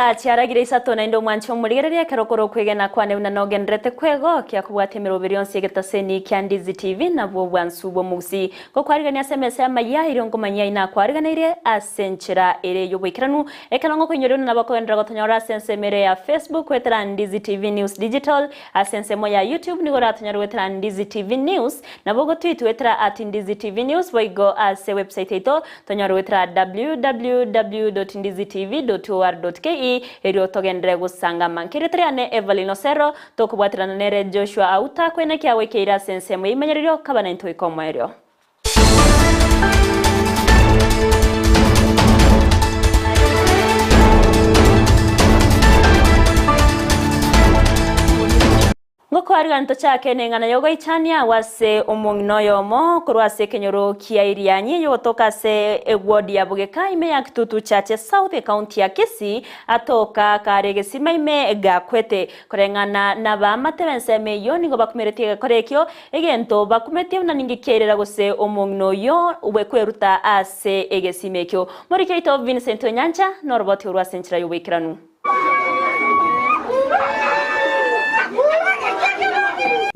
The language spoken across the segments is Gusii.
Chinsa chiaragire isato naende omwanche omorigereria ekero okore okwegena kwane buna nogendererete kwegokia kobwatia emeroberi yonsi y'egetaseni kia Ndizi TV nabwo obwansu bw'omogusii. Ngokwarigania ase emesa y'amayia erio nkomanyia inakwariganeirie ase enchera ere y'oboikeranu ekero ngokoinyoria buna nabo okogenderera gotonyora ase ensemo ere ya Facebook goetera Ndizi TV News Digital ase ensemo ya YouTube nigo oratonyore goetera Ndizi TV News nabo ogotweet goetera at Ndizi TV News boigo ase website yaito Tonyore goetera www.ndizitv.or.ke erio togenderere gosangama. Nkerieta riane Evelyn Osero, tokobwaterana nere Joshua Auta koenekia goikeire ase ensemo y'eimenyererio kaba naintwe goika omoerio. Ngokoariga ntochake neng'ana y'ogoichania agwo ase omong'ina oyomo korwa ase ekenyoro kia Irianyi eyogotoka ase eward ya Bogeka ime ya Kitutu Chache South ecounty ya Kisii atoka kare egesima ime gakwete. Koreng'ana nabaamate b'ensemo eyio nigo bakumeretie egekora ekio egento bakumetie buna ninki kiairera gose omong'ina oyio bwekweruta ase egesima ekio. Moriki oito Vincent Onyancha noroboti orwo ase enchera y'oboikeranu.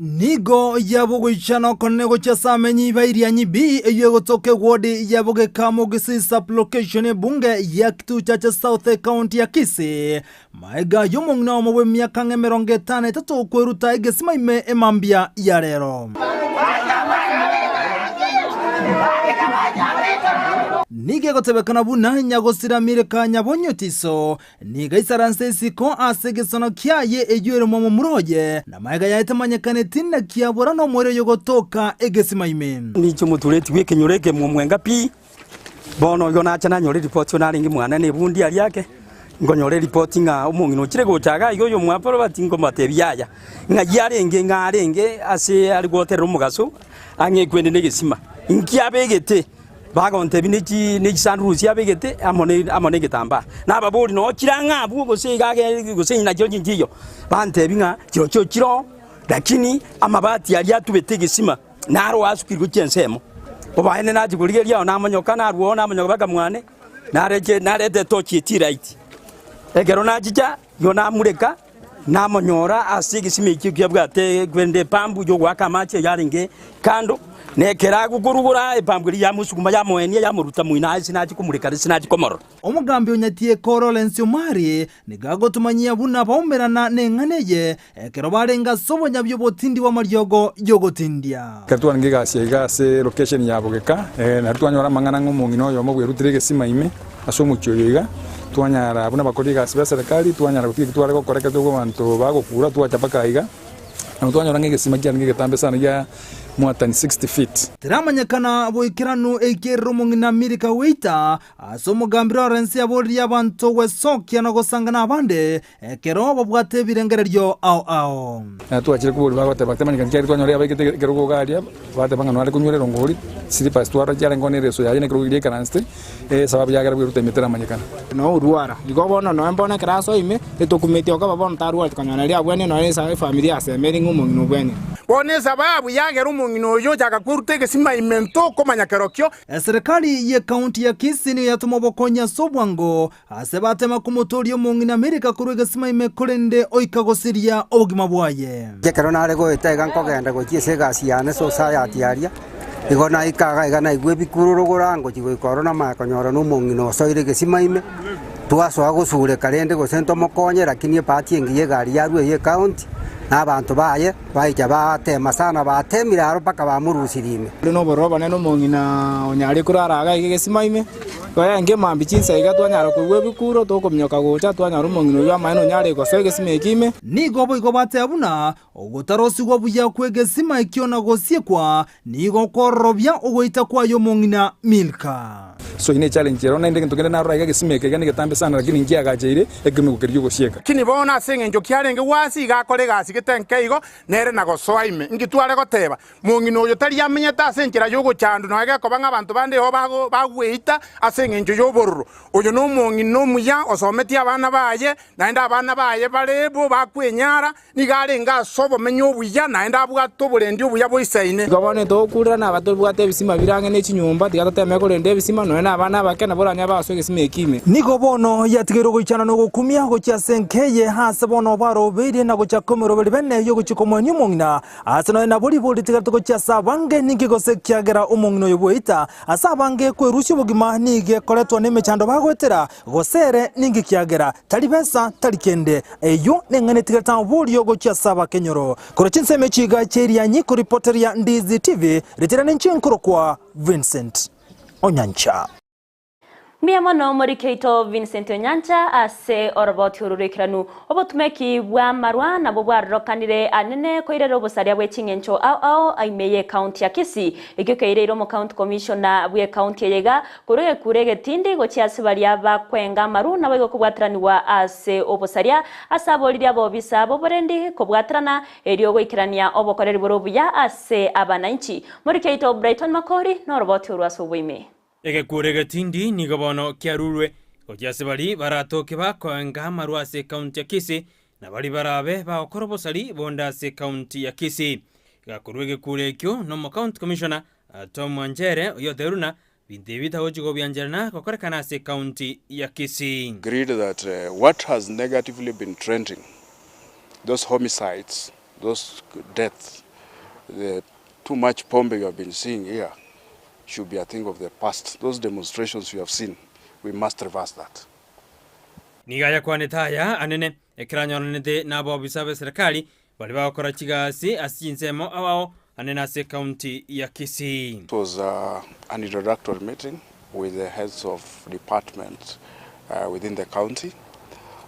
Nigo yabogoichana okonene gochia ase amenyi ba Irianyi B eyio egotoka eward ya Bogeka Mogisii sub-location ebunge ya Kituchache South ecounty ya Kisii. Maega y'omong'ina omo bw'emiaka ang'e 53 kweruta egesima ime emambia ya rero. Nigo egotebekana buna nyagosiramire ka nyabonyotiso, nigo aisaranse isiko ase egesono kiaye eyio ere momomura oye, na magega yaye tamanyekaneti naki abora nomoerio oyogotoka egesima ime. Ninche omotureti bw'ekenyoro eke momwenga pi, bono igo nacha nanyora eripoti oyo narenge mwane na ebundi aria ake, nkonyora eripoti ng'a omong'ina ochire gocha iga iga oyo omwabo Robert nkomotebi yaya, ng'ai arenge ng'a arenge ase are gwoterera omogaso ang'e ekwende na egesima, inki abegete? Bagontebia ne chi ne chisandurusi abegete amo ne amo negetambaa. Nababoria, Noo chire ang'e abwo gose iga age gose nachio nchiyo? Bantebia ng'a chirochio chiroo, lakini amabati aria atubete egesima naro asukire gochia ensemo. Obaene nachia korigereria ao namonyoka narwo oo namonyoka mpaka mwane, nareche nareta etochi echi right. Ekero nachicha, igo namureka, Namonyora ase egesima ekio kiabwate korende epambu y'ogoaka amache yarenge kando, na ekero agokorugora epambu eria yamosuguma yamoenia yamoruta moino aye sinachia komureka na sinachia komorora. Omogambi o Nyatieko Lawrence Omari nigo agotomanyia buna baumerana neng'ana eye ekero barenge ase obonyabio obotindi bw'amariogo y'ogotindia. Ekero twarenge egasi aiga ase location ya Bogeka, nario twanyora amang'ana ng'a omong'ina oyomo bwerutire egesima ime ase omochie oyo iga, twanyara buna abakori egasi ba eserekari, twanyara gotiga eki tware gokora ekero tokobua abanto bagokura twacha mpaka aiga, nabo twanyora ng'a egesima kiarenge egetambe sana gia more than 60 feet. Teramanyekana boikeranu eikerire omong'ina Milika goita ase omogambi Lawrence aboririe abanto gwesokia na gosangana abande Ekero babwate ebirengererio ao ao. Na twachire koboria bagoteba, Temanyekani kiagera twanyora yabaikete ekerogo iga aria, bateba ng'a nare konywa erongori, slippers twarora chiarenge one ereso yaye na ekerogo keria aikaransete, esababu yagera bweruta ime teramanyekana. Norwara. Igo bono nonya mbono ekero asoa ime, etokumetie okoba bono tarwareti konyora nari abwenire nonya esa efamiri yasemeire ng'a omong'ina obwenire. Bono esababu yagera omong'ina oyio ochaka kweruta egesima ime ntokomanya kerokio. Eserekari y'Ekaunti ya Kisii nigo yatoma obokonyi ase obwango Ase batema komotooria omong'ina Amerika korwa egesima ime korende oika gosiria obogima bwaye. Ekero nare goeta iga nkogenda gochia ase egasi yane society aria, igo naika iga iga naigwa ebikuro rogoro ngochia goika ororo namanya konyora na omong'ina osoire egesima ime, twasoa gosureka rende gose ntomokonye lakini ebahati engiya egari yarwa eye ecounty, na abanto baye baicha batema sana batemire aro mpaka bamorusirie ime. Ore nobororo obonene omong'ina onyare korara iga iga egesima ime. Twaenga emambia chinsa iga twanyara koigwa ebikuro, tokominyoka gocha, twanyora omong'ina oyio amaene onyare gosoa egesima ekio ime. Nigo boigo bateba buna ogotarosigwa buya kw'egesima ekio na gosiekwa nigo kwororobia ogoita kwaye omong'ina Milka. So ine echallenge ero naende egento kende narora iga egesima eke iga negetambe sana lakini nkiagacheire ekemigo keria giogosieka. Lakini bono ase engencho kiarenge gwasi iga akore egasi gete. yabegete enke igo, nere nagosoa ime. Inki tware goteba? Mong'ina oyo tari amenyete ase enchera y'ogochandwa, nonya gekoba ng'a abanto bande igo bagweita ase engencho y'obororo. Oyo nomong'ina omuya osometie abana baye, naende abana baye bare bo bakwenyara, nigo arenge ase obomenyo obuya, naende abwate oborendi obuya boisaine. Igo bono ntogokurera naba tobwate ebisima bire ang'e ne chinyomba, tiga toteme korenda ebisima, nonya nabana abake nabo oranyare basoe egesima eke ime. Nigo bono yatigairwe goichana nogokumia gochia ase enka eye, aase bono barobeirie na gochaka emeroberi bene y'ogochia komoenia omong'ina. Ase nonya nabo ribori ritigarete gochia ase abange, ninki gose ekiagera omong'ina oyo bweita ase abange kwerusia obogima nigo ekoretwa nemechando bagoetera, gose ere ninki ekiagera tari besa tari kende. Eyio neng'ana etigarete amaborio gochia ase abakenyoro. Korwa chinsemo echi iga chi'Erianyi koripoteria Ndizi TV, ritera ninche nkorokwa Vincent Onyancha. Mbuya mono omoriki oito Vincent Onyancha ase oroboti oru roikeranu. Obotumeki bw'amarwa nabwo bwarorokanire anene koirera obosaria bwe ching'encho ao ao ime y'ecounty ya Kisii. Ekio keireire omocounty commissioner bw'ecounty eye iga korwa egekuro egetindi gochia ase baria bakwenga amaru naboigo kobwataranigwa ase obosaria ase aboriria abobisa b'oborendi kobwaterana erio goikerania obokoreri bore obuya ase abananchi. Moriki oito Brighton Makori noroboti oru ase oboime. Egekuro egetindi nigo bono kiarurwe gochia ase baria baratoke bakoenga amarwa ase ekaunti ya Kisii, na baria barabe bagokora obosari bonde ase ekaunti ya Kisii. Gakorwa egekuro ekio na omocounty commissioner Tom Wanjere oyio otebirie buna binto ebi bitagochi kobiancherana gokorekana ase ekaunti ya Kisii. Agreed that what has negatively been trending, those homicides, those deaths, the too much pombe you have been seeing here, should be a thing of the past, those demonstrations you have seen, we must reverse that. Nigo ayakwanete aya anene ekero anyoranete nabobisa b'eserekari baria bagokora chigasi ase chinsemo ao ao anene ase ekaunti ya Kisii. It was an introductory meeting with the heads of departments within the county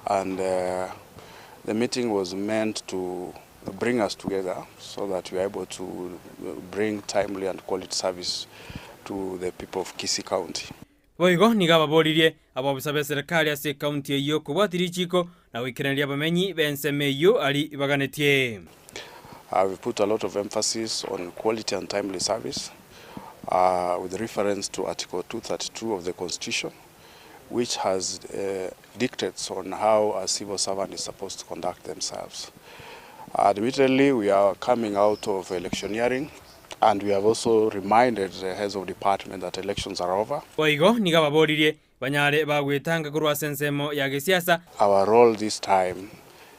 and the meeting was meant to bring us together so that we are able to bring timely and quality service to the people of Kisii County. Boigo nigo ababoririe abobisa b'eserekari ase ekaunti eyio kobwatia richiiko na goikeraneria abamenyi b'ensemo eyio aria baganetie. We put a lot of emphasis on quality and timely service with reference to Article 232 of the Constitution which has dictates on how a civil servant is supposed to conduct themselves. Admittedly, we are coming out of electioneering and we have also reminded the heads of department that elections are over. Boigo nigo ababoririe banyare bagwetanga korwa ase ensemo ya gesiasa. Our role this time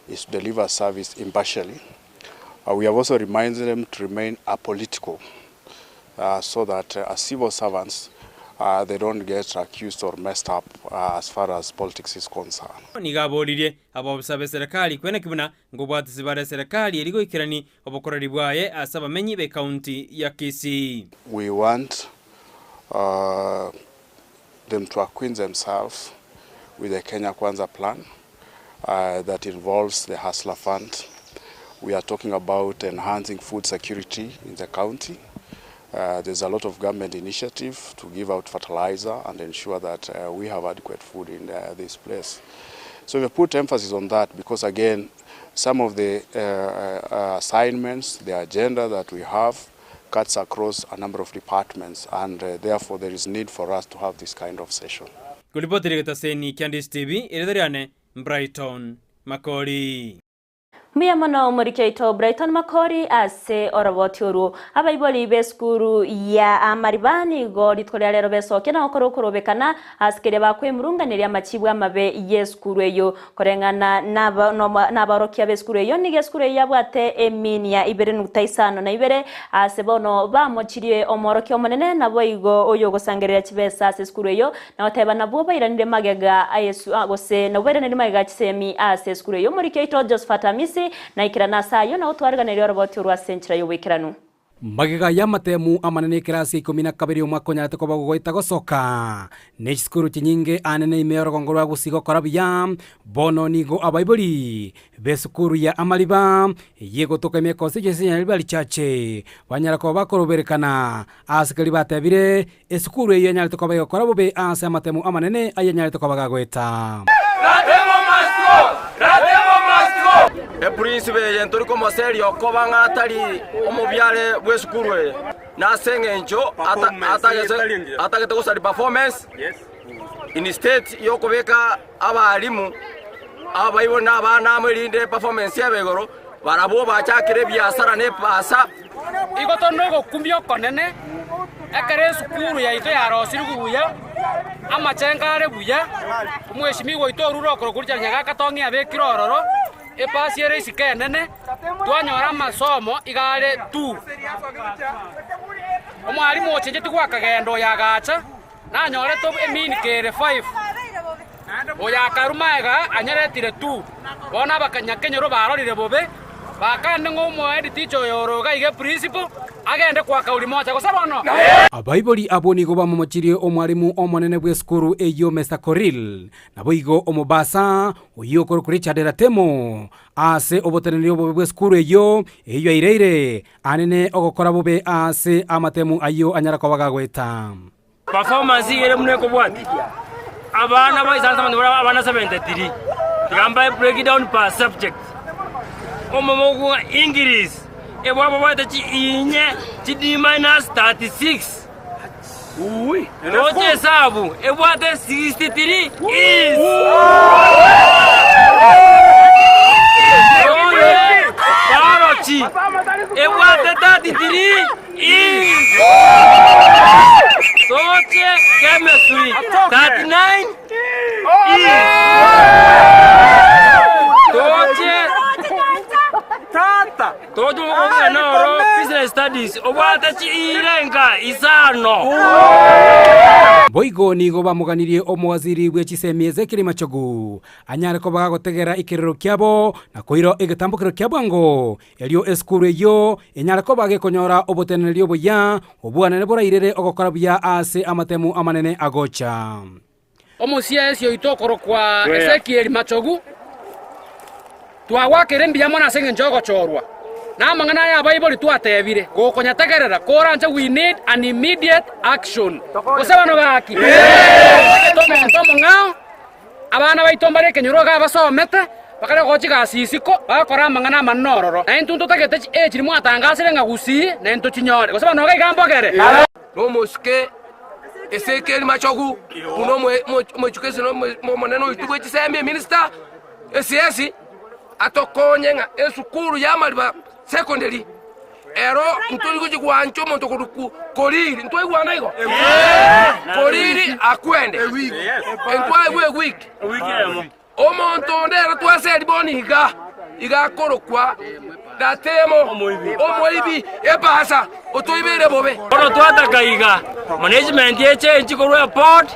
is to deliver service impartially. We have also reminded them to remain apolitical so that as civil servants they don't get accused or messed up as far as politics is concerned. Nigo aboririe abobisa b'eserekari kweneki buna nkobwatisi bare eserekari eria goikerani obokoreri bwaye ase abamenyi b'ekaunti ya Kisii. We want them to acquaint themselves with the Kenya Kwanza plan that involves the Hustler Fund. We are talking about enhancing food security in the county. There's a lot of government initiative to give out fertilizer and ensure that we have adequate food in this place. So we put emphasis on that because again, some of the assignments, the agenda that we have cuts across a number of departments and therefore there is need for us to have this kind of session. Koripotera egetaseni kia Ndisi TV, erieta riane Brighton Makori. Mbuya mono omoriki oito Brighton Makori ase oroboti orwo. Abaibori b'esukuru ya Amariba nigo rituko ria rero besokia na gokora okorobekana ase keria bakwemurunganeria amachibu amabe y'esukuru eyio. Koreng'ana nabaorokia b'esukuru eyio, nigo esukuru eyio yabwate eminia ibere nukta isano na ibere, aase bono bamochirie omworokia omonene, naboigo oyogosangereria chibesa ase esukuru eyio, na goteba nabwo bairanire magega gose nabwo bairanire magega chisemi ase esukuru eyio. Omoriki oito Josephat Amisi naikerane ase ayio, na gotwariganeria oroboti orwo ase enchera y'oboikeranu. Magega y'amatemu amanene ekerasi ya ikomi na kabere omwaka onyarete koba gogoeta gosoka, ne chisukuru chinyinge anene ime y'orogongo rwa Gusii gokora buya, bono nigo abaibori b'esukuru ya Amariba ey'egotoka ime y'ekosi ase Nyaribari Church banyara koba bakoroberekana ase keria batebire esukuru eyio yanyarete koba egokora bobe ase amatemu amanene ayanyarete koba gagoeta. Eprinsipal eye ntori komoseria okoba ng'a atari omobiare bw'esukuru eye, na ase engencho atagete gosaria performance instead y'okobeka abalimu, abaibori na abana amo erinde performance ebe igoro, barabwo bachakire ebiasara na epasa. Igo tore nogokumia okonene ekero esukuru yaito yarosirigwe buya, amachengo are buya, omweshimiwa oito orure okorokwa Richard Nyagaka Tong'i abekire ororo, epasi ere isiko enene, twanyora amasomo iga are tu. Omwalimu ochenchetie gwakagenda oyo agacha, nanyorete emini kere five, oyo akarwa magega anyeretire two. Bono abakanyakenyoro barorire bobe, bakande ng'a omoheadteacher oyo ore iga iga eprinciple, agende kwa Kauri Mocha, gose bono? Abaibori abwo nigo bamomochirie omwalimu omonene bw'esukuru eyio Mr Korir, naboigo omobasa oyio okorokwa Richard Ratemo, ase oboteneneri obobe bw'esukuru eyio, eyio aireire anene ogokora bobe ase amatemu ayio anyara koba gagoeta. Performance iga ere buna ekobwatia, abana ba isansa abanto bare abana 73, tiga mbae breakdown per subject. Omomo okong'a English, ebwabo babwate chi inye, chi D minus 36. Roche esabu, ebwate 63 E's. Roche biology, ebwate 33 E's. Roche chemistry, 39 E's. Roche Toche omogwekano oro Business Studies obwate chiirenga isano. Boigo nigo bamoganirie omowaziri bwe chisemi Ezekiel Machogu anyare koba gagotegera ekerero kiabo na koira egetambokero kia bwango, erio esukuru eyio enyare koba gekonyora oboteneneri obuya obwanene borairere ogokora buya ase amatemu amanene agocha. Omosiaesi oito okorokwa Ezekieli Machogu, twagwakera mbuya mono ase engencho y'ogochorwa, na amang'ana aya abaibori twatebire, gokonyategerera, koranche we need an immediate action. Gose bano gaki? Totagete omonto omong'ao, abana baito mbare ekenyoro iga abasomete, bakare gocha chigasi isiko, bagakora amang'ana amanene ororo. Na intwe ntotagete chi age chiria mwatangasire ng'a gusii, na intwe tochinyore. Gose bano iga iga mbogere? Nomosike Ezekieli Machogu, buna omoeducation omonene oito bwe chisemi, eminister, CS, atokonye ng'a esukuru ya Mariba Secondary ero ntori gochi gwancha omonto korwa Koriri, ntwaigwana igo? Koriri akwende, ntwaigwa ewiki. Omonto onde ere twaseri bono iga, iga akorokwa Gatemo, omoibi ebasa, otoibeire bobe. Bono twataka iga, management echange korwa eboard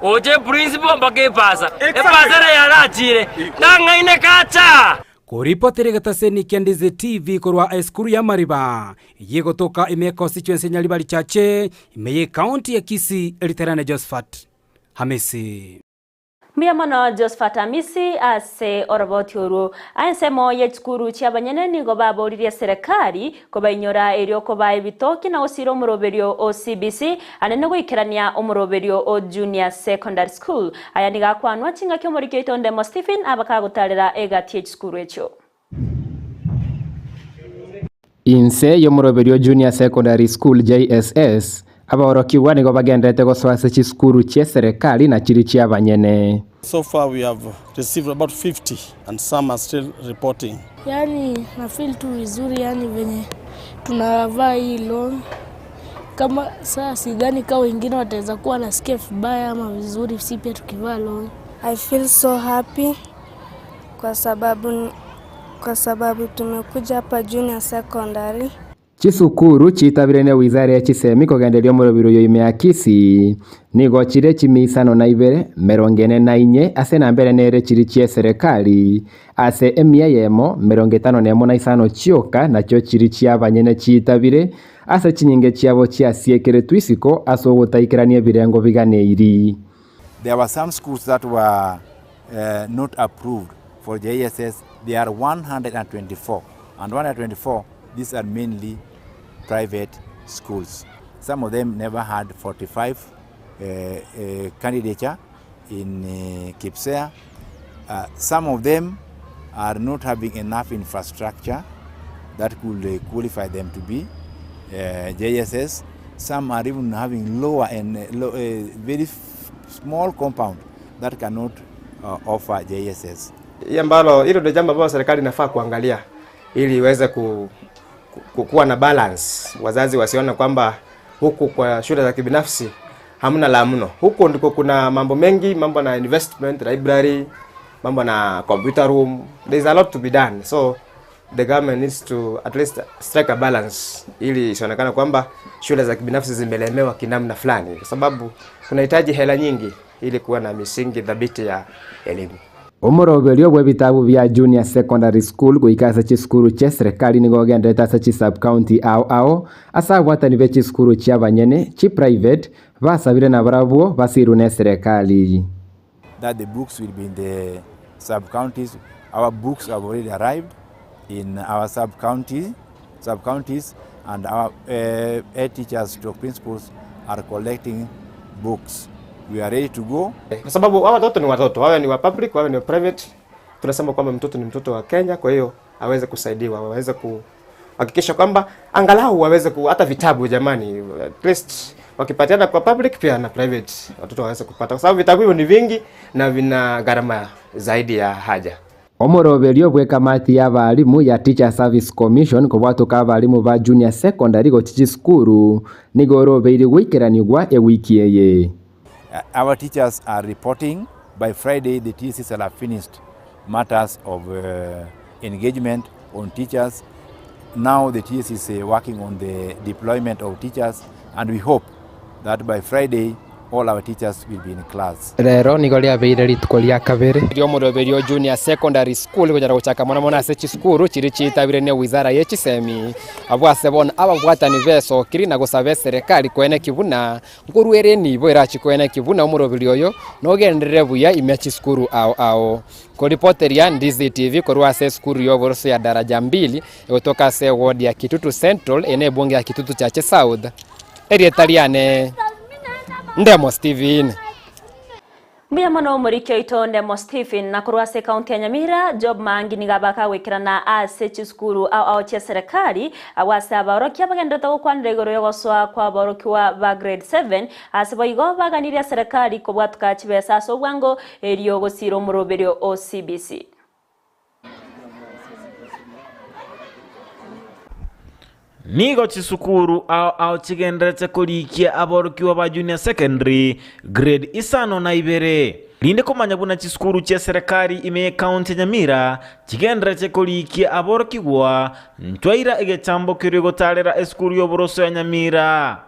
gocha eprinciple mpaka ebasa. Ebasa ere yarachire, tang'aine kacha! Koripotera egetaseni kia Ndizi TV korwa esukuru ya Mariba eyio egotoka ime econstituency ya Nyaribari Chache ime ye county ya Kisii Eriterane Josephat Hamisi. Mbuya mono Josphat Amisi ase oroboti orwo. Aa ensemo ye chisukuru chi'abanyene nigo baboririe eserekari kobainyora erio kobaa ebitoki na gosiira omoroberio o CBC anene goikerania omoroberio o Junior Secondary School. Aya nigo akwanwa chingaki omoriki oito Ndemo Stephen abakagotarera egati ye chisukuru echio. Inse y'omoroberio Junior Secondary School, JSS, abaorokigwa nigo bagendererete gosoa ase chisukuru chi'eserekari na chiria chi'abanyene. So far we have received about 50 and some are still reporting. Yaani na feel tu vizuri yaani venye tunavaa hii long kama saa sidhani kama wengine wataweza kuwa wanasikia vibaya ama vizuri si pia tukivaa long. I feel so happy kwa sababu kwa sababu tumekuja hapa junior secondary. Chisukuru chitabire ne wizara ye chisemi kogenderia omorobiri oyo ime ya Kisii nigo chire chimia isano na ibere, merongo ene na inye ase enamba ere nere chiri chi'eserekari, ase emia eyemo, merongo etano nemo na isano chioka nachio chiri chi'abanyene chitabire, ase chinyinge chiabo chiasiekeretwe isiko ase ogotaikerania ebirengo biganeiri. There were some schools that were not approved for JSS, they are 124 and 124 these are mainly private schools. Some of them never had 45 candidature in KPSEA. Some of them are not having enough infrastructure that could uh, qualify them to be uh, JSS. Some are even having lower and uh, low, uh, very small compound that cannot uh, offer JSS. Hii ambalo hilo ndio jambo ambalo serikali inafaa kuangalia ili iweze ku, ku, kuwa na balance, wazazi wasione kwamba huku kwa shule za kibinafsi hamna la mno. Huko ndiko kuna mambo mengi, mambo na investment library, mambo na computer room. There is a lot to be done, so the government needs to at least strike a balance ili isionekane kwamba shule za kibinafsi zimelemewa kinamna fulani, kwa sababu kunahitaji hela nyingi ili kuwa na misingi thabiti ya elimu. Omoroberio bwa ebitabu bia junior secondary school goika ase chisukuru chia eserekari nigo ogenderete ase chisubcounty ao ao ase abwatani be chisukuru chia abanyene chi private basabire nabarabwo basirwe na eserekari. That the books will be in the sub-counties. Our books have already arrived in our sub-county, sub-counties and our head teachers stroke principals are collecting books. We are ready to go. Kwa sababu hawa watoto ni watoto, wawe ni wa public, wawe ni wa private. Tunasema kwamba mtoto ni mtoto wa Kenya, kwa hiyo aweze kusaidiwa, waweze kuhakikisha kwamba angalau waweze ku, hata vitabu jamani, at least wakipatiana kwa public pia na private watoto waweze kupata, kwa sababu vitabu hivyo ni vingi na vina gharama zaidi ya haja. Omoroberio bwa ekamati ya abarimu ya Teacher Service Commission kobwatoka abarimu ba junior secondary gochi chisukuru nigo orobeire goikeranigwa ewiki eye. Our teachers are reporting by Friday the TSC shall have finished matters of engagement on teachers. Now the TSC is working on the deployment of teachers and we hope that by Friday all our teachers will be in class. Rero nigo riabeire rituko ria kabere rio omoroberio junior secondary school gonyara gochaka mono mono ase chisukuru chiri chitabire ne wizara ye chisemi abwo ase bono ababwatani besokiri na gosaba eserekari kwene kibuna nkorwere nibo erachi kwene kibuna omoroberio oyo nogenderere buya ime chisukuru ao ao koripoteria Ndizi TV korwa ase esukuru ya oboroso ya daraja mbili egotoka ase eward ya Kitutu Central ene ebunge ya Kitutu Chache South erieta riane Ndemo Stephen. Mbuya mono omoriki oito Ndemo Stephen na korwa ase ekaunti ya Nyamira Job Maangi nigo abakagoikerana ase chisukuru ao ao chia serikali agwo ase abaorokia bagenderete gokwanera igoro yogosoa kwa abaorokiwa ba grade 7 ase boigo baganirie serikali kobwatuka chibesa ase obwango erio gosira omoroberio o CBC. Nigo chisukuru ao ao chigenderete korikia aborokigwa ba junior secondary grade isano na ibere. Rinde komanya buna chisukuru chia serikali ime y'ecounty ya Nyamira chigenderete korikia aborokigwa, ntwaira egechambo keria gotarera esukuru y'oboroso ya Nyamira.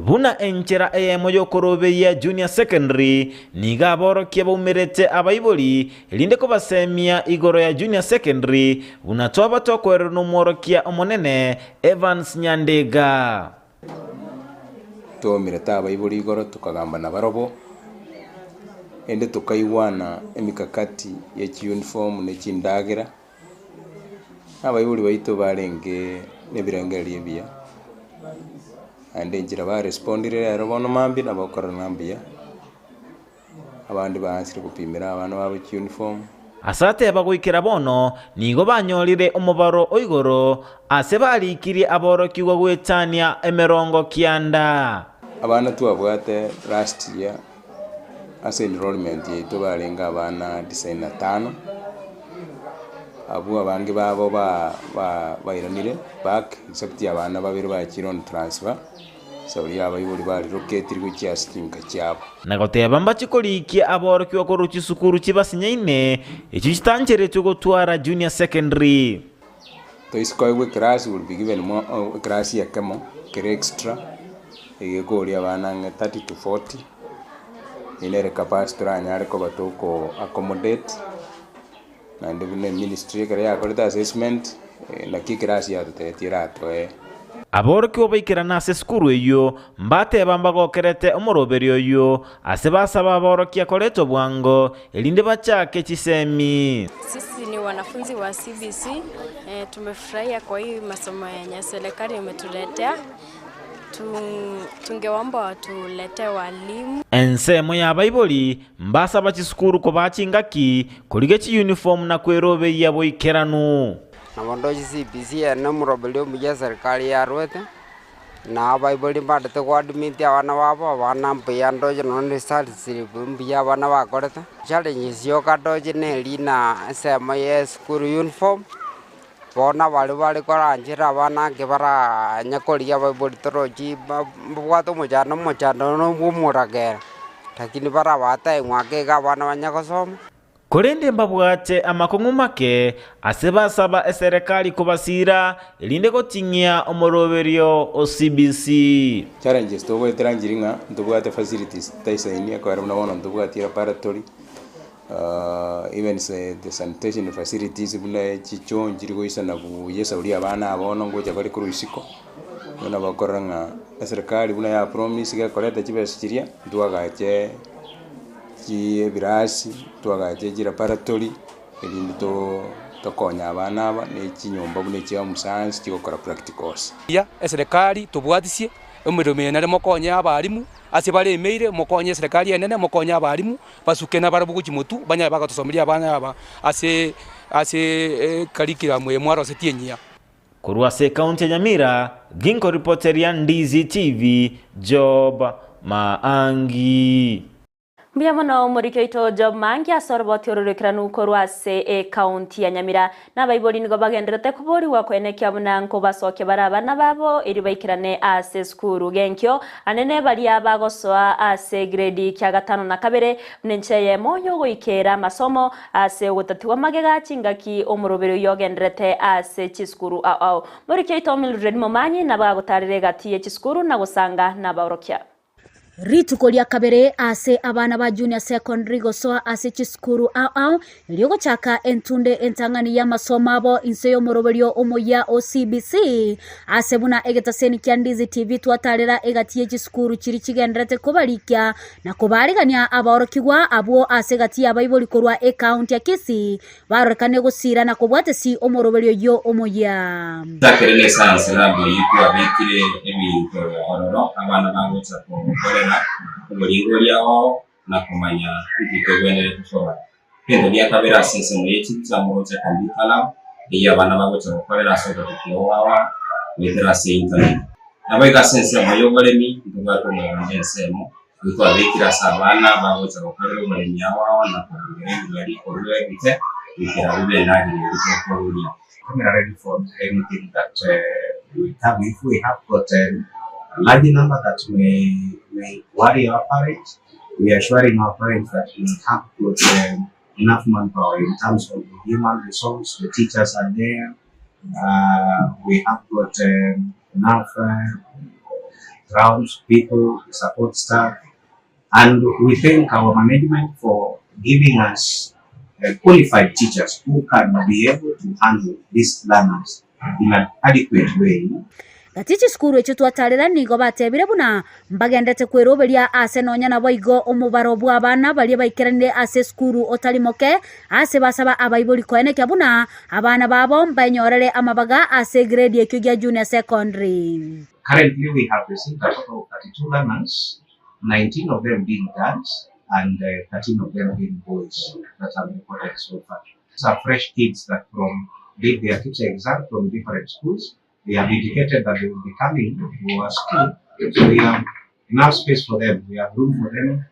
Buna enchera eyemo y'okoroberia junior secondary, nigo aborokia baumerete abaibori erinde kobasemia igoro ya junior secondary buna twaba tokoererwa nomworokia omonene Evans Nyandega. Twaumerete abaibori igoro tokagamba nabarobwo, ende tokaigwana emikakati ye chiuniform ne chindagera, abaibori baito barenge na ebirengererio ebiya, naende enchera barespondire rero bono mambia nabo okorora mbuya, abande baansire gopimera abana babo chiuniform. Ase ateba goikera bono nigo banyorire omobaro o igoro ase barikirie aborokigwa goetania emerongo kianda. Abana twabwate last year ase enrollment yaito barenge abana tisaini na tano, abwo abange babo ba ba bairanire back except abana babere bachire on transfer, sauri abaibori barelocatire gochia ase chinka chiabo. Na goteba mbache korikia aborokigwa korwa chisukuru chibasinyaine echio chitancheretwe gotwara junior secondary. Toise koegwa eclass will be given more eclass ekemo kere extra egekoria abana ang'e 30 to 40 eyio nere capacity toranyare koba toko accommodate naende buna eministry ekero yakorete assessment naki eclass yatotebetie eratoe. Aborokigwa baikerana ase esukuru eyio mbateba mbagokerete omoroberio oyio, ase basaba aborokia koretwa bwango, erinde bachake chisemi. Sisi ni wanafunzi wa CBC. Eh, tumefurahia kwa hii masomo yenye serikali imetuletea. Tungeomba watuletee walimu. Ensemo y'abaibori mbasaba chisukuru kobaa chingaki, korigia chiyunifomu na kwerobeyia boikeranu. Nabo ndoche CBC eye nomoroberi omuya eserikari yarwete, na abaibori mbandete goadmit abana babo, abana mbuya ndoche nonya results slip mbuya abana bakorete. Challenges yoka ndoche neri na ensemo ya eschool uniform, Bono abaria bare koranchera abana ake baranye korigia abaibori torochi mbabwate omochando omochando nobwo omoragera, lakini barabatae ng'wake iga abana banye gosoma. Korende mbabwate amakong'u make ase basaba eserekari kobasiira, erinde goting'ia omoroberio o CBC. Challenges togoetera nchiri ng'a ntobwate facilities taisaini ekero buna bono ntobwati laboratory. Even the sanitation facilities buna chichoo nchiri goisana buya esauri abana aba bono ngocha bare korwa isiko, bono bakorora ng'a eserekari buna ya promise gekoreta chibesa chiria, ntwagache chi ebirasi, ntwagache chilaboratory, erinde too tokonye abana aba na echinyomba buna echia omusayansi chigokora practicals. Buya eserekari tobwatisie emeremo eye nere mokonye abalimu ase baremeire, mokonye eserekari enene, mokonye abalimu. Basuke nabarabwo gochia motwe, banyare bagatosomeria abana aba ase ase ecurriculum eye mwarosetie enyia. Korwa ase ekaunti ya Nyamira, ginkoripoteria Ndizi TV, Job Maangi. Mbuya mono omoriki oito Job Maangi ase oroboti ororekeranu korwa ase ekaunti ya Nyamira. Nabaibori nigo bagendererete koborigwa koenekia buna nkobasokia bare abana babo erio baikerane ase esukuru. Genkio anene baria bagosoa ase egredi kia gatano na kabere buna enchera eyemo y'ogoikeera amasomo ase ogotatigwa magega chingaki omoroberi oyio ogendererete ase chisukuru ao ao. Moriki oito Mildred Momanyi nabo agotarera egati ye chisukuru na gosanga nabaorokia. Rituko ria kabere ase abana ba Junior Secondary gosoa ase chisukuru ao ao erio gochaka entunde entang'ani y'amasomo abo inse y'omoroberio omoyia o CBC ase buna egetaseni kia Ndizi TV twatarera egati ye chisukuru chiria chigenderete kobarikia na kobaarigania abaorokigwa abwo ase egati y'abaibori korwa ecounty ya Kisii barorekane gosiira na kobwatesi omoroberio oyio omoyia. Chakere ne science lab eyio twabekire ebinto ororo abana bagocha kokorera oboringoria oo na komanya inki togwenerete koba. Egento gia kabere ase ensemo ye chibicha moroche computer lab eyio abana bagocha gokorera ase obotuki obo goetera ase internet. Naboigo ase ensemo y'oboremi ntobwate omogondo ensemo Nigo twabekire ase abana bagocha gokorera oboremi ao ao na kobugera ebigari korwa ebite goikera bibe endagera eria tokoruria. We are ready for anything that will come. If we have got a large number that may, may worry our parents, we are assuring our parents that we have got enough manpower in terms of the human resource, the teachers are there, uh, we have got um, enough uh, grounds, people, support staff, and we thank our management for giving us uh, qualified teachers who can be able to handle these learners in an adequate way. Gati chisukuru echio twatarera nigo batebire buna mbagendete kweroberia ase nonya naboigo omobaro bw'abana baria baikeranire ase esukuru otari moke ase basaba abaibori koenekia buna abana babo mbaenyorere amabaga ase egrade ekio gia junior secondary. Currently we have received a total of 32 learners, 19 of them being girls and 13 of them being boys that have reported so far. These are fresh kids that from did their teacher exam from different schools. They have indicated that they will be coming to our school. So we have enough space for them. We have room for them.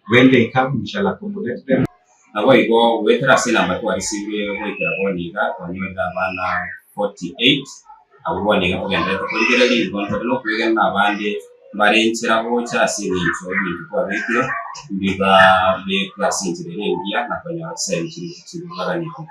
When they come, we shall accommodate them. Naboigo goetera ase enamba twarisibire goikera bono iga, twanyorire abana 48, abwo bono iga togendererete korigereria, igo ntore nokwegena abande mbare enchera gocha ase eng'encho ebinto twabekire mbibabekwe ase enchera ere engiya na konyora chisemi chiria chibaganeti.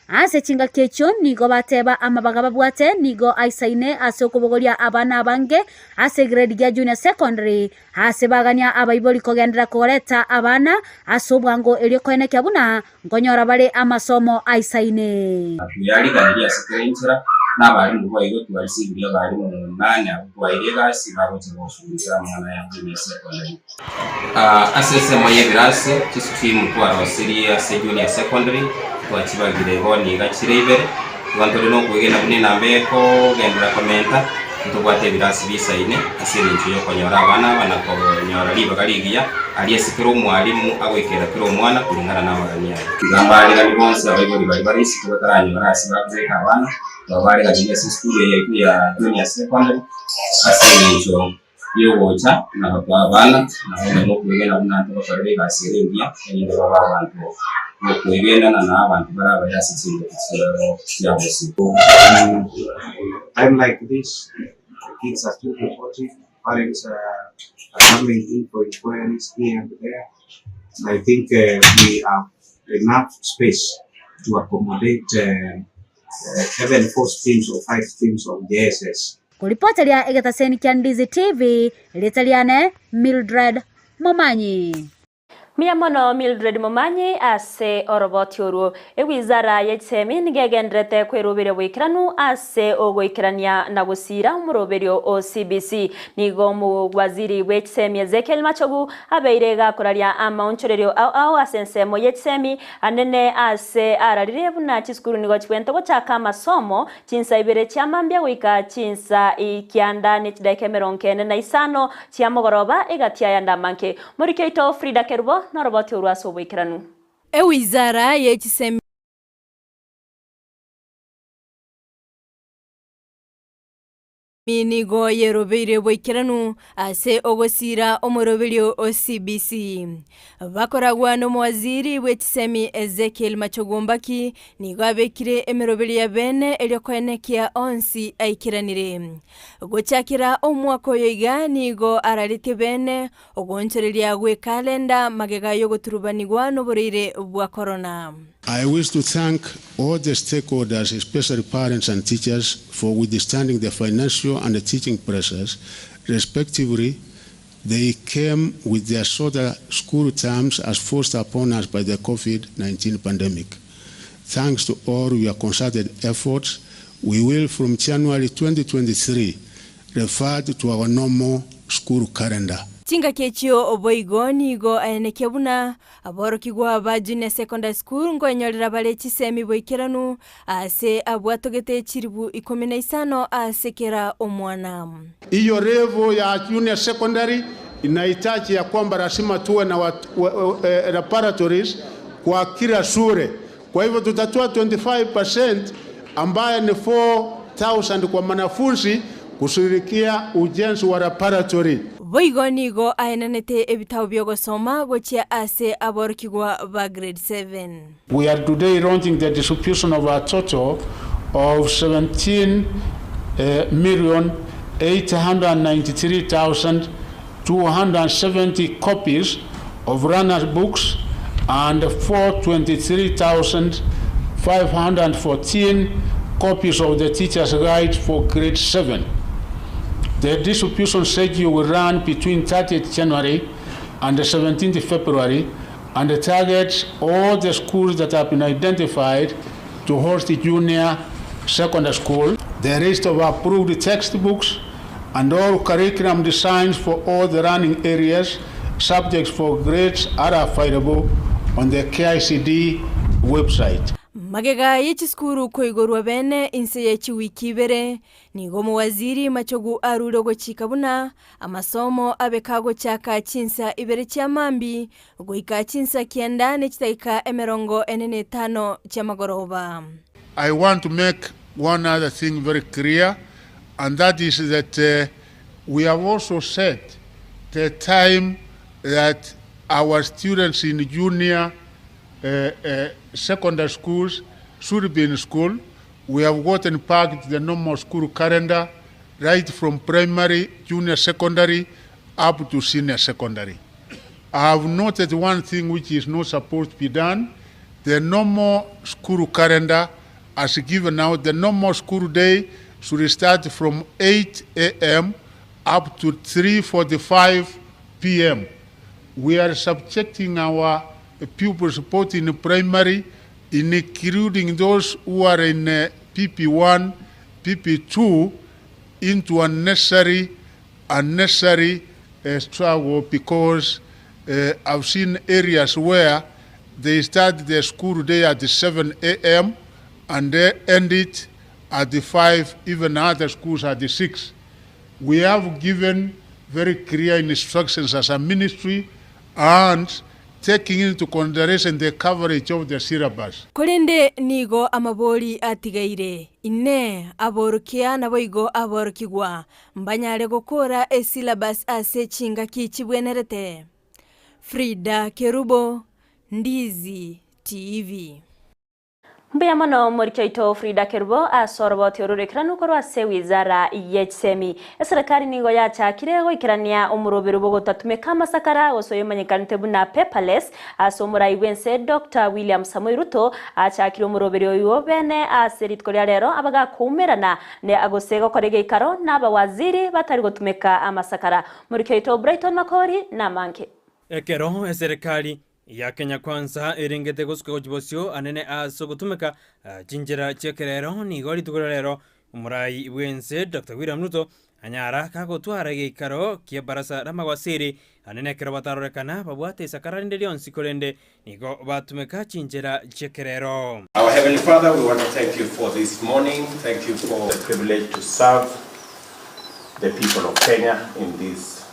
Ase chingaki echio nigo bateba amabaga babwate nigo aisaine ase okobogoria abana abange ase egrade gia junior secondary, ase bagania abaibori kogenderera koreta abana ase obwango erio koenekia buna nkonyora bare amasomo aisaine. Tweyariganirie ase kera enchera, na abarimu boigo twarisibirie abarimu nane abwo twaeire egasi bagocha gosugulikera amang'ana aya junior secondary. Ase ensemo y'ebirasi, chistrimu twarosirie ase junior secondary, twachibagire bono iga chire ibere, igo ntore nokwegena buna enamba ekogenderera komenta. Ntobwate ebirasi bisaine ase engencho y'okonyora abana aba na konyora ribaga rigiya aria ase kera omwalimu agoikera kera omwana kuringana namagani aye. Iga mbaregani bonsi abaibori baria bare isiko bataranyora ase bakobeka abana, twabareganirie ase esukuru eye yaito ya Junior Secondary ase engencho y'ogocha na gotoa abana na onye nokwegena buna ntobakorere egasi ere engiya erinde babe abanto b'okwegenana na abanto bare abaya ase chingaki chiabo chia bosio. Time like this, the kids are still reporting, parents are, are coming in for inquiries here and there. And I think we have enough space to accommodate even four streams or five streams of JSS. Koripoteria egetaseni kia Ndizi TV, erieta riane Mildred Momanyi. Mbuya mono Mildred Momanyi ase oroboti orwo. Ewizara ye chisemi nigo egendererete kweroberia boikeranu ase ogoikerania na gosiira omoroberio o CBC. Nigo omowaziri bwe chisemi Ezekiel Machogu abeire gakoraria amaonchorerio ao ao ase ensemo ye chisemi anene ase ararire buna chisukuru nigo chibwenerete gochaka amasomo Chinsa ibere chia mambia goika chinsa ikianda ne chidaeka emerongo ene na isano chia mogoroba egati y'ayande amange. Moriki oito Frida Kerubo noroboti orwo ase oboikeranu. Ewizara ye chisemi nigo yerobeire boikeranu ase ogosiira omoroberio o CBC. Bakoragwa nomowaziri bwe chisemi Ezekiel Machogu Mbaki nigo abekire emeroberio ya bene erio koenekia onsi aikeranire. Gochakera omwaka oyo iga nigo araretie bene ogoonchoreria gw'ekalenda magega y'ogoturubanigwa noborwaire bwa korona. I wish to thank all the stakeholders, especially parents and teachers, for withstanding the financial and the teaching pressures, respectively. They came with their shorter school terms as forced upon us by the COVID-19 pandemic. Thanks to all your concerted efforts, we will from January 2023 revert to our normal school calendar. Chingaki echio boigo nigo aenekia buna aborokigwa ba Junior Secondary School nkoenyorera bare chisemi boikeranu ase abwatogete chiribu ikomi na isano ase kera omwana. Hiyo level ya junior secondary inahitaji ya kwamba lazima tuwe na laboratories kwa kila shule. Kwa hivyo tutatoa 25% ambaye ni 4000 kwa mwanafunzi kushirikia ujenzi wa laboratory. Boigo nigo aenanete ebitabo bi'ogosoma gochia ase aborokigwa ba grade 7. We are today launching the distribution of a total of 17,893,270 copies of learners books and 423,514 copies of the teacher's guide for grade 7. The distribution schedule will run between 30th January and the 17th February and targets all the schools that have been identified to host the junior secondary school. The list of approved textbooks and all curriculum designs for all the learning areas, subjects for grades are available on the KICD website. Magega ye chisukuru koigorwa bene inse ye chiwiki ibere, nigo omowaziri Machogu arure ogochika buna amasomo abe kagochaka chinsa ibere chia mambia goika chinsa kianda ne chidakika emerongo ene na etano chi'amagoroba. I want to make one other thing very clear and that is that uh, we have also set the time that our students in junior uh, uh, secondary schools should be in school. We have gotten back the normal school calendar right from primary, junior secondary, up to senior secondary. I have noted one thing which is not supposed to be done. The normal school calendar, as given out, the normal school day should start from 8 a.m. up to 3.45 p.m. We are subjecting our pupils both in primary, including those who are in PP1, PP2, into unnecessary, unnecessary struggle because I've seen areas where they start their school day at 7 a.m. and they end it at the 5, even other schools at the 6. We have given very clear instructions as a ministry and taking into consideration the coverage of the syllabus. Korende nigo amabori atigaire, Inee, aborokia naboigo aborokigwa mbanyare gokora esyllabus ase chingaki chibwenerete? Frida Kerubo, Ndizi TV. Mbuya mono omoriki oito Frida Kerubo ase oroboti ororekeranu korwa ase wizara ye chisemi. Eserekari nigo yachakire goikerania omoroberio bw'ogotatumeka amasakara gose oyomanyekanete buna paperless ase omorai bw'ense Doctor William Samoei Ruto achakire omoroberio oywo bene ase rituko ria rero abagakoumerana ne gose gokora egeikaro nabawaziri batari gotumeka amasakara. Omoriki oito Brighton Makori namange. Ekero eserekari Ya Kenya Kwanza erengete gosuka gochia bosio anene ase ogotumeka chinchera chi'ekerero, nigo rituko ria rero omorai bw'ense Doctor William Ruto anyara kagotwara egeikaro ki'ebarasa ramagwasiri anene ekero batarorekana babwate isakara rinde rionsi korende nigo batumeka chinchera chi'ekerero. Our Heavenly Father, we want to thank you for this morning. Thank you for the privilege to serve the people of Kenya in this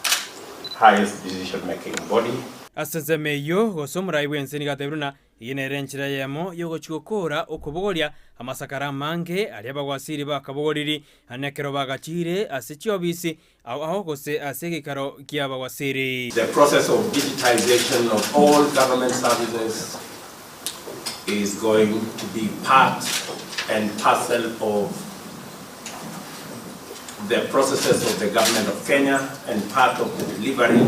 highest decision making body. Ase ensemo eyio, gose omorai bw'ense nigo atebirie buna eyio nere enchera eyemo y'ogochia gokoora okobogoria amasakara amange aria abagwasiri bakabogoriri, na ekero bagachiire ase chiobisi ao ao gose ase egeikaro ki'abagwasiri. The process of digitization of all government services is going to be part and parcel of the processes of the government of Kenya and part of the delivery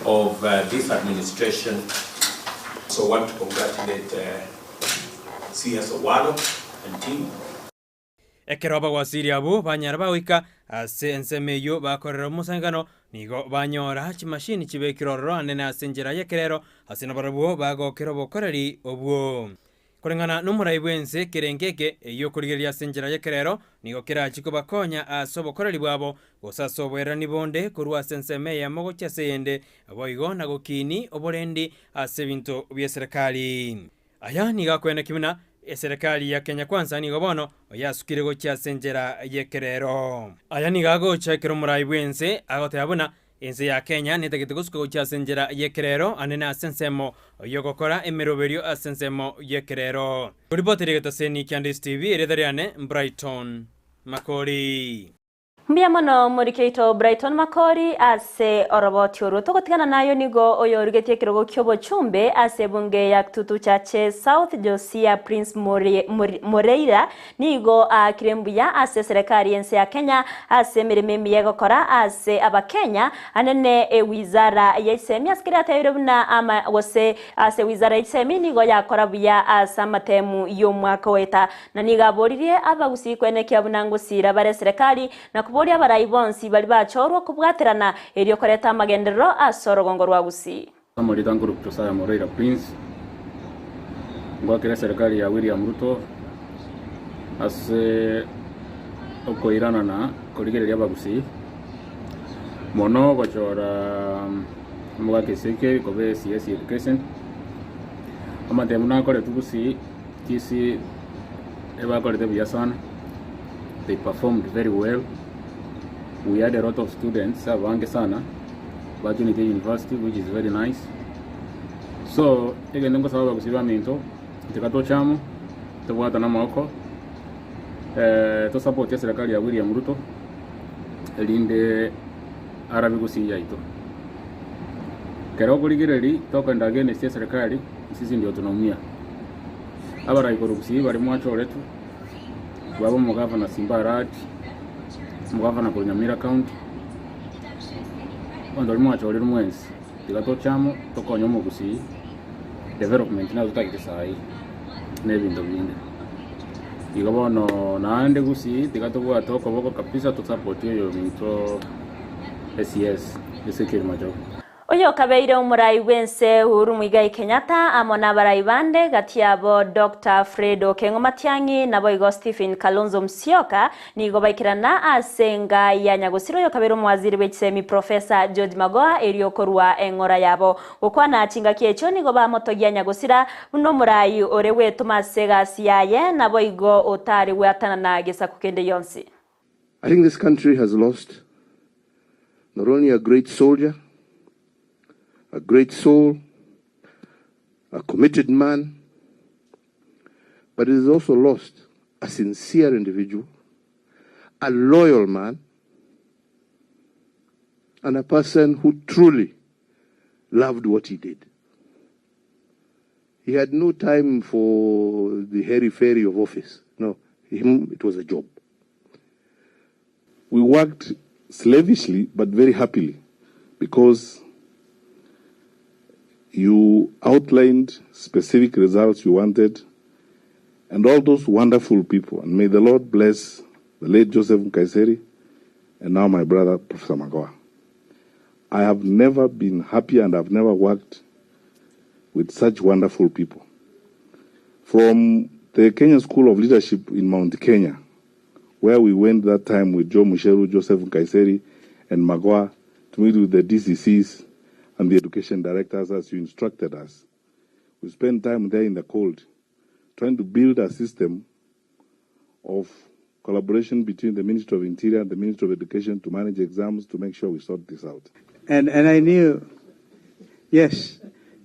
of this administration. So want to congratulate CS Owalo and team. Ekero abagwasiri abwo banyara bagoika ase ensemo eyio bakorera omosangano, nigo banyora chimashini chibekire ororo anene ase enchera y'ekerero, ase nabarabwo bagokera obokoreri obwo. Koreng'ana nomorai bw'ense ekerengo eke, eyio okorigereria ase enchera y'ekerero, nigo kerachie kobakonya ase obokoreri bwabo, gose ase oboererani bonde korwa ase ensemo eyemo gochia ase eyende, boigo na gokiini oborendi ase ebinto bi'eserekari. Aya nigo akoenekia buna eserekari ya Kenya Kwanza nigo bono yasukire gochia ase enchera y'ekerero. Aya nigo agocha ekero omorai bw'ense agoteba buna Ense ya Kenya netagete gosuka gochia ase enchera y'ekerero anene ase ensemo y'ogokora emeroberio ase ensemo y'ekerero. Koripoti rigetaseni kia Ndisi TV, erieta riane Brighton Makori. Mbuya mono moriki oito Brighton Makori ase oroboti orwo. Togotigana nayo nigo oyorigetie ekerogo ki'obochumbe ase ebunge ya Kitutu Chache South Josia Prince Moreira Nigo aakire mbuya ase eserekari y'ense ya Kenya ase emeremo emiya egokora ase Abakenya, anene ewizara ye chisemi ase keria atebire buna ama gose ase ewizara ye chisemi nigo yakora buya ase amatemu y'omwaka oeta. Na nigo aboririe abagusii kwenekia buna ngosira bare eserekari na koboria abarai bonsi baria bachorwa kobwaterana erio koreta amagenderero ase orogongo rwa Gusii. Amarieta nkorokwa Josiah Moreira Prince, ngoakera eserekari ya William Ruto ase okoirana na korigereria abagusii, mono gochora omogaka Ezekiel koba CS Education, amatemo nakoretwe gusii Kisii ebakorete buya sana, they performed very well, we had a lot of students abange sana. Bajoinete university which is very nice. So egento nkosaba abagusii baminto tiga toche amo tobwatane amaboko eh, tosupport eserekari ya William Ruto erinde arabe gusii yaito. Kero okorigereria tokogenda against eserekari sisi ndio tunaumia. Abarai korwa gusii baria mwachoretwe babe omogavana Simba Arati, omogavana korwa Nyamira county. Abanto baria mwachorire mwensi, tiga toche amo tokonye omogusii development nabo totagete saii na ebinto binde. Igo bono naende gusii tiga tobwate okoboko kabisa to support oyominto SCS Ezekiel Machogu. Oyokabeire omorai bw'ense Uhuru Muigai Kenyatta amo nabarai bande gati yabo Doctor Fred Okengo Matiang'i naboigo Stephen Kalonzo Musyoka nigo baikerana ase enga ya nyagosira oyokabeire omowaziri bw'echisemi Professor George Magoha erio korwa eng'ora yabo gokwana chingaki echio nigo bamotogia nyagosira buna omorai ore gwetoma ase egasi yaye naboigo otari gweatanana gesaku kende gionsi. I think this country has lost Not only a great soldier, a great soul, a committed man, but it has also lost a sincere individual, a loyal man, and a person who truly loved what he did. He had no time for the hairy fairy of office. No, him, it was a job. We worked slavishly but very happily because you outlined specific results you wanted and all those wonderful people. And may the Lord bless the late Joseph Nkaissery and now my brother, Professor Magoha. I have never been happier and I've never worked with such wonderful people. From the Kenya School of Leadership in Mount Kenya, where we went that time with Joe Mucheru, Joseph Nkaissery, and Magoha to meet with the DCCs and the education directors as you instructed us. We spent time there in the cold trying to build a system of collaboration between the Ministry of Interior and the Ministry of Education to manage exams to make sure we sort this out. And, and I knew, yes,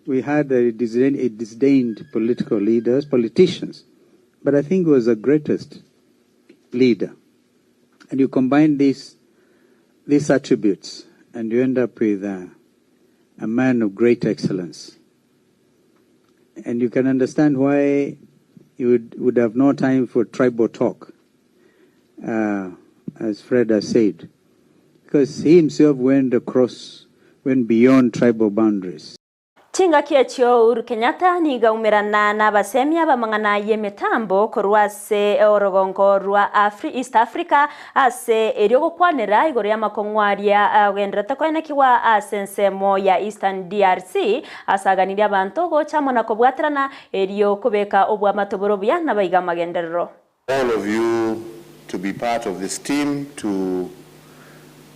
we had a, disdain, a disdained political leaders, politicians, but I think he was the greatest leader. And you combine these, these attributes, and you end up with a, a man of great excellence. And you can understand why you would, would have no time for tribal talk, as Fred has said, because he himself went across, went beyond tribal boundaries. Chingaki echio Uhuru Kenyatta niga umerana n'abasemia bamang'ana y'emitambo korwa ase orogongo rwa Afri, East Africa ase erio gokwanera igoro y'amakong'u aria agenderete koenekiwa ase ensemo ya Eastern DRC asaganirie abanto gocha amo na kobwaterana erio kobeka obwamato bore obuya nabaiga amagenderero. All of you to be part of this team to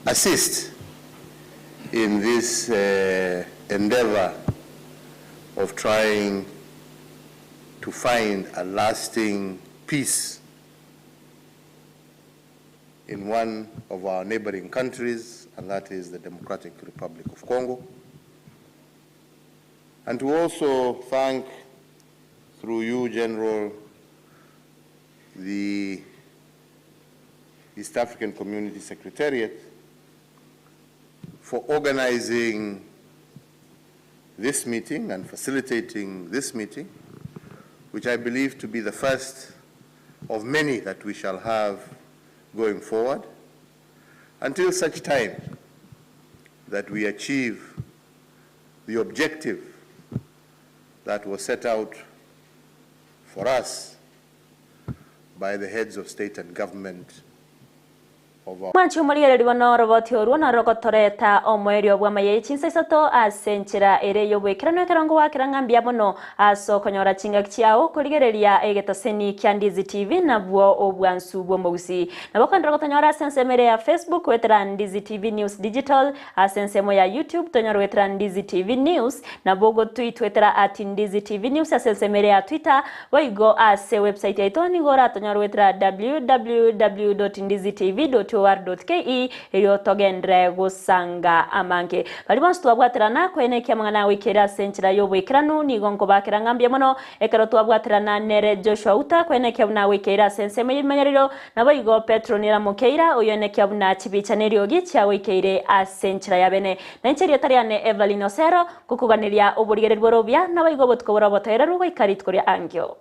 assist in this endeavor of trying to find a lasting peace in one of our neighboring countries, and that is the Democratic Republic of Congo. And to also thank, through you, General, the East African Community Secretariat for organizing this meeting and facilitating this meeting, which I believe to be the first of many that we shall have going forward, until such time that we achieve the objective that was set out for us by the heads of state and government of our Mwanchi omorigereri bono oroboti orwo naro rogotoreta omoerio bw'amaye chinsa isato ase enchera ere y'obwekerano ekerongo gwakera ng'a mbuya mono ase okonyora chingaki chiao korigereria egetaseni kia Ndizi TV nabwo obwansu bw'omogusi. Nabo okonyora gotonyora ase ensemo ere ya Facebook goetera Ndizi TV News Digital, ase ensemo ya YouTube tonyore goetera Ndizi TV News, nabo ogotwitwetera at Ndizi TV News ase ensemo ere ya Twitter, boigo ase website yaito nigo oratonyore goetera www.ndizitv.or.ke erio togenderere gosanga amange. Baria bonsi twabwaterana koenekia amang'ana agoikera ase enchera y'oboikeranu nigo nkobakera ng'a mbuya mono ekero twabwaterana nere Joshua Uta koenekia buna agoikeire ase ensemo y'ebimenyerero, naboigo Petro nere Mokeira oyoenekia buna chibicha neriogi chiagoikeire ase enchera ya bene. Na inche erieta riane Evelyn Osero, ngokoganeria oborigereria bore obuya, naboigo obotuko bore obotoereru goika rituko ria ankio.